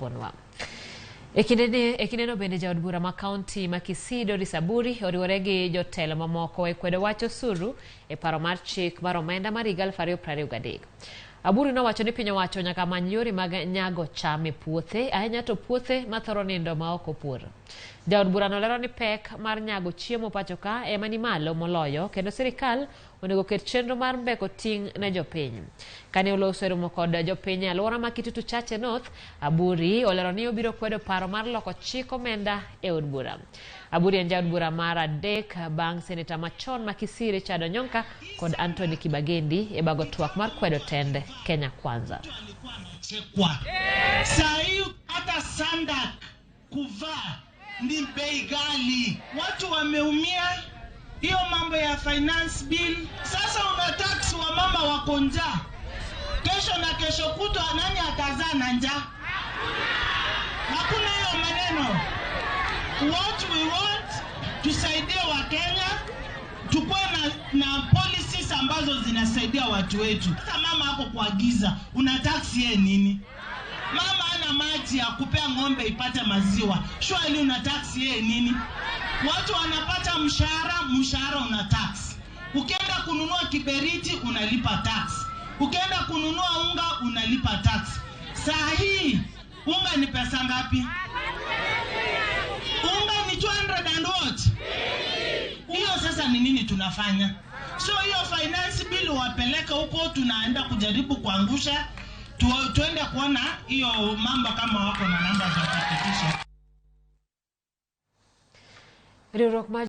Bonwa. E kindeno bende jaod bura ma kaunti ma Kisii Doris Aburi oriwore gi jotelo mamoko e kwedo wach osuru e paro mar chik mar omenda mar higa 2023. Aburi nowacho ni piny owacho nyaka many yore mag nyago cham e puothe, ahinya to puothe mathoro nindo ma ok opur. Jaod burano lero ni pek mar nyago chiemo pacho ka ema ni malo moloyo kendo sirikal onego oket chenro mar mbeko ting' ne jopiny. Kane oloso e romo kod jopiny e alwora ma Kitutu Chache North, Aburi olero ni obiro kwedo paro mar loko chik omenda e od bura. Aburi en jaod bura mar adek bang' seneta machon ma Kisii Richard Onyonka kod Anthony Kibagendi e bago twak mar kwedo tend Kenya Kwanza. Saa hii hata sandak kuvaa ni bei ghali, watu wameumia. Hiyo mambo ya finance bill, sasa una tax wa mama wako njaa, kesho na kesho kutwa nani atazaa na njaa? Hakuna hiyo maneno. What we want, tusaidie Wakenya, tukuwe na policies ambazo zinasaidia watu wetu. Sasa mama ako kuagiza, una tax yeye nini? Mama ana maji ya kupea ng'ombe ipate maziwa, surely una tax yeye nini? Watu wanapata mshahara, mshahara una tax. Ukienda kununua kiberiti unalipa tax, ukienda kununua unga unalipa tax. Saa hii unga ni pesa ngapi? Unga ni 200 and what? Hiyo sasa ni nini tunafanya? So hiyo finance bill wapeleke huko, tunaenda kujaribu kuangusha, tuende kuona hiyo mambo kama wako na namba za kupitisha. Riwruok mar